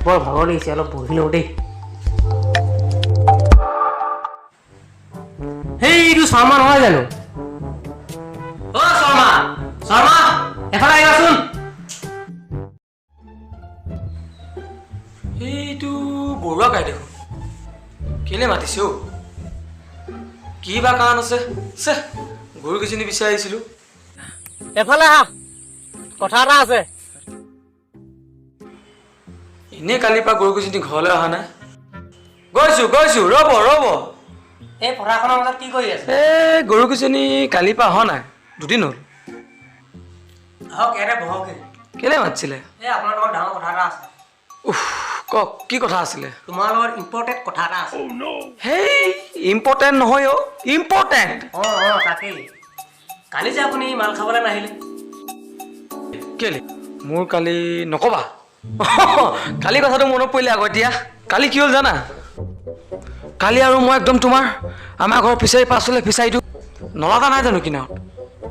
বৰ ভাগৰ লাগিছে, অলপ বহি লওঁ দেই। সেইটো শৰ্মা নহয় জানো? অ শৰ্মা, শৰ্মা, এফালে আহিবাচোন। এইটো বৰুৱা কাই দেখোন, কেলে মাতিছে অ'? কি বা কাৰণ আছে? চে, গৰুকেইজনী বিচাৰি আহিছিলো। এফালে আহা, কথা এটা আছে। এনেই কালিৰ পৰা গৰুকেইজনী ঘৰলৈ অহা নাই। গৈছো গৈছো, ৰ'ব ৰ'ব। এই পথাৰখনৰ মাজত কি কৰি আছে? এই গৰুকেইজনী কালিৰ পৰা অহা নাই, দুদিন হ'ল। আহক, ইয়াতে বহকহি। কেলে মাতিছিলে? এই আপোনাৰ লগত ডাঙৰ কথা এটা আছে। উফ, কওক, কি কথা আছিলে? তোমাৰ লগত ইম্পৰ্টেণ্ট কথা এটা আছে। হেই, ইম্পৰ্টেণ্ট নহয় অ', ইম্পৰ্টেণ্ট। অঁ অঁ, তাকেই। কালি যে আপুনি মাল খাবলৈ নাহিলে। কেলে? মোৰ কালি নকবা, কালি কথাটো মনত পৰিলে আকৌ এতিয়া। কালি কি হ'ল জানা? কালি আৰু মই একদম তোমাৰ আমাৰ ঘৰৰ ফিচাৰী পাছফালে ফিচাৰীটো নলা এটা নাই জানো কিনাৰত?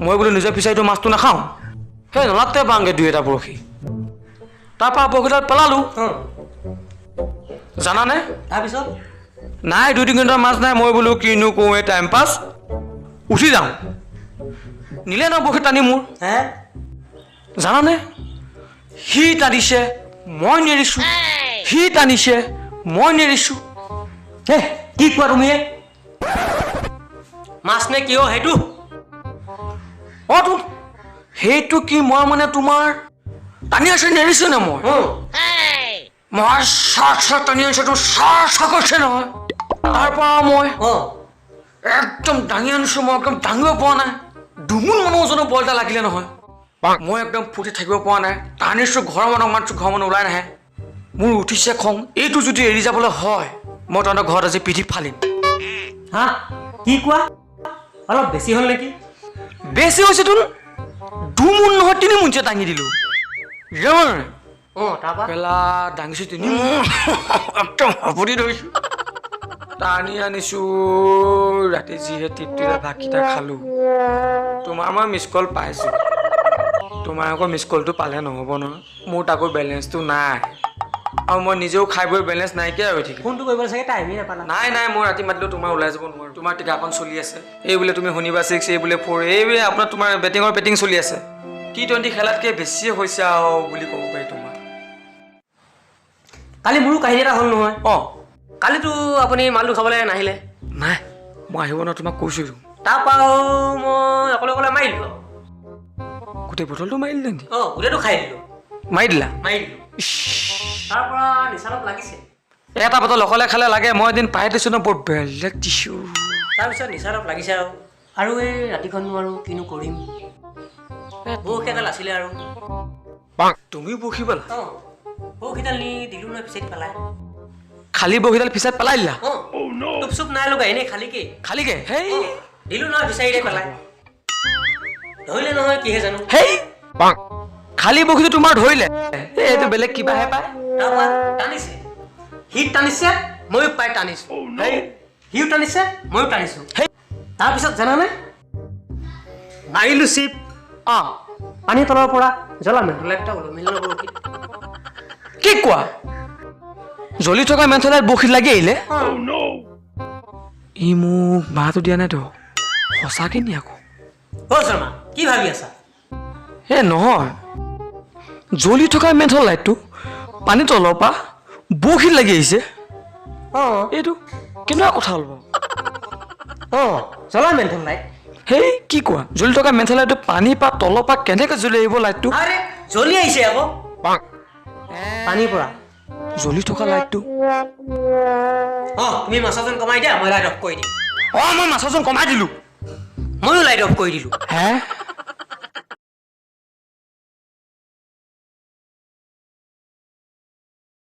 মই বোলো নিজৰ ফিচাৰীটো মাছটো নাখাওঁ, সেই নলাতে পাওঁগৈ দুই এটা বৰশী। তাৰপৰা বৰশীডাল পেলালোঁ, জানানে? তাৰপিছত? নাই, দুই তিনি ঘণ্টা মাছ নাই। মই বোলো কিনো কৰোঁ, এই টাইম পাছ, উঠি যাওঁ। নিলে ন বৰশী টানি মোৰ। হে? জানানে, সি টানিছে, মই নেৰিছোঁ, সি টানিছে, মই নেৰিছোঁ। হে, কি কোৱা তুমি? মাছ নে কিয় সেইটো? অঁ তো সেইটো কি, মই মানে তোমাৰ টানি আছে, নেৰিছোঁ নে মই? মই চাহ চাহ টানি আনিছোঁ, তুমি চাহ চাহ কৰিছে নহয়। তাৰ পৰা মই একদম দাঙি আনিছোঁ, মই একদম দাঙিব পৰা নাই। দুমোন মানুহ ওজনৰ বল এটা লাগিলে নহয়, মই একদম ফূৰ্তি থাকিব পৰা নাই। টানিছোঁ, ঘৰৰ মানুহক মাতিছোঁ, ঘৰৰ মানুহ ওলাই নাহে। মোৰ উঠিছে খং, এইটো যদি এৰি যাবলৈ হয়, মই তহঁতৰ ঘৰত আজি পিঠি ফালিম। হা, কি কোৱা? অলপ বেছি হ'ল নেকি? বেছি হৈছে তোৰ, দুমোন নহয় তিনি মোন যে দাঙি দিলোঁ। অঁ, তাৰপৰা? পেলা দাঙিছোঁ 3 মোন, একদম হাবুৰি ধৰিছোঁ, টানি আনিছোঁ। ৰাতি যিহে তৃপ্তিৰে ভাতকেইটা খালোঁ। তোমাৰ মই মিছ কল পাইছোঁ, তোমাৰ আকৌ মিছ কলটো পালে নহ'ব নহয়, মোৰ তাকো বেলেঞ্চটো নাই আৰু মই নিজেও খাই বৈ বেলেঞ্চ নাইকিয়া হৈ থাকিল। ফোনটো কৰিবলৈ চাগে টাইমেই নাপালা। নাই নাই, মই ৰাতি মাতিলেও তোমাৰ ওলাই যাব নোৱাৰোঁ। তোমাৰ টিকাখন চলি আছে, এই বোলে তুমি শনিবাৰ ছিক্স, এই বোলে ফ'ৰ, এই বোলে আপোনাৰ তোমাৰ বেটিঙৰ বেটিং চলি আছে। টি-20 খেলাতকৈ বেছিয়ে হৈছে আৰু বুলি ক'ব পাৰি তোমাৰ। কালি মোৰো কাহিনী এটা হ'ল নহয়। অঁ। কালিতো আপুনি মালটো খাবলৈ নাহিলে। নাই, মই আহিব নহয়, তোমাক কৈছোঁ। তাৰপৰা আৰু মই অকলে অকলে মাৰি দিলোঁ। গোটেই বটলটো মাৰি দিলে নেকি? অঁ, গোটেইটো খাই দিলোঁ। মাৰি দিলা? মাৰি দিলোঁ। তাৰপৰা নিচা অলপ লাগিছে। এটা বটল অকলে খালে লাগে, মই এদিন পাই দিছোঁ ন, বৰ বেলেগ দিছোঁ। তাৰপিছত নিচা অলপ লাগিছে আৰু আৰু এই ৰাতিখননো আৰু কিনো কৰিম, বৰশী এডাল আছিলে আৰু। তুমিও বৰশী পালা? অঁ, বৰশীডাল নি দিলোঁ নহয় ফিচাৰীত পেলাই। খালী বৰশীডাল ফিচাৰীত পেলাই দিলা? অঁ, টোপ চোপ নাই লগা, এনেই খালীকে। খালীকে? হেই! দিলোঁ নহয় ফিচাৰীতে পেলাই, ধৰিলে নহয় কিহে জানো। হেই, খালী বৰশীটো তোমাৰ ধৰিলে? এই এইটো বেলেগ কিবাহে পায়। তাৰপৰা টানিছে, সি টানিছে, ময়ো পাই টানিছোঁ। হেই! সিও টানিছে, ময়ো টানিছোঁ। হেই! তাৰপিছত জানানে, মাৰিলোঁ চিপ। অঁ। পানীৰ তলৰ পৰা জ্বলা মেণ্ঠলাইট এটা ওলমিল ন বৰশীত। কি কোৱা, জ্বলি থকা মেন্থলাইট বৰশীত লাগি আহিলে? ই মোক বাঁহটো দিয়া নাইতো, সঁচাকে নি আকৌ? অ' শৰ্মা, কি ভাবি আছা? হে নহয়, জ্বলি থকা মেন্থল লাইটটো পানী তলৰ পৰা বৰশীত লাগি আহিছে। অঁ। এইটো কেনেকুৱা কথা হ'ল বাৰু? অঁ, জ্বলা মেণ্ঠল লাইট। হেই, কি কোৱা, জ্বলি থকা মেন্থল লাইটটো পানীৰ পৰা তলৰ পৰা কেনেকৈ জ্বলি আহিব লাইটটো? আৰে, জ্বলি আহিছে আকৌ পানীৰ পৰা। জ্বলি থকা লাইটটো? অঁ, তুমি মাছৰ ওজন কমাই দিয়া, মই লাইট অফ কৰি দিম। অঁ, মই মাছৰ ওজন কমাই দিলোঁ। ময়ো লাইট অফ কৰি দিলোঁ। হে?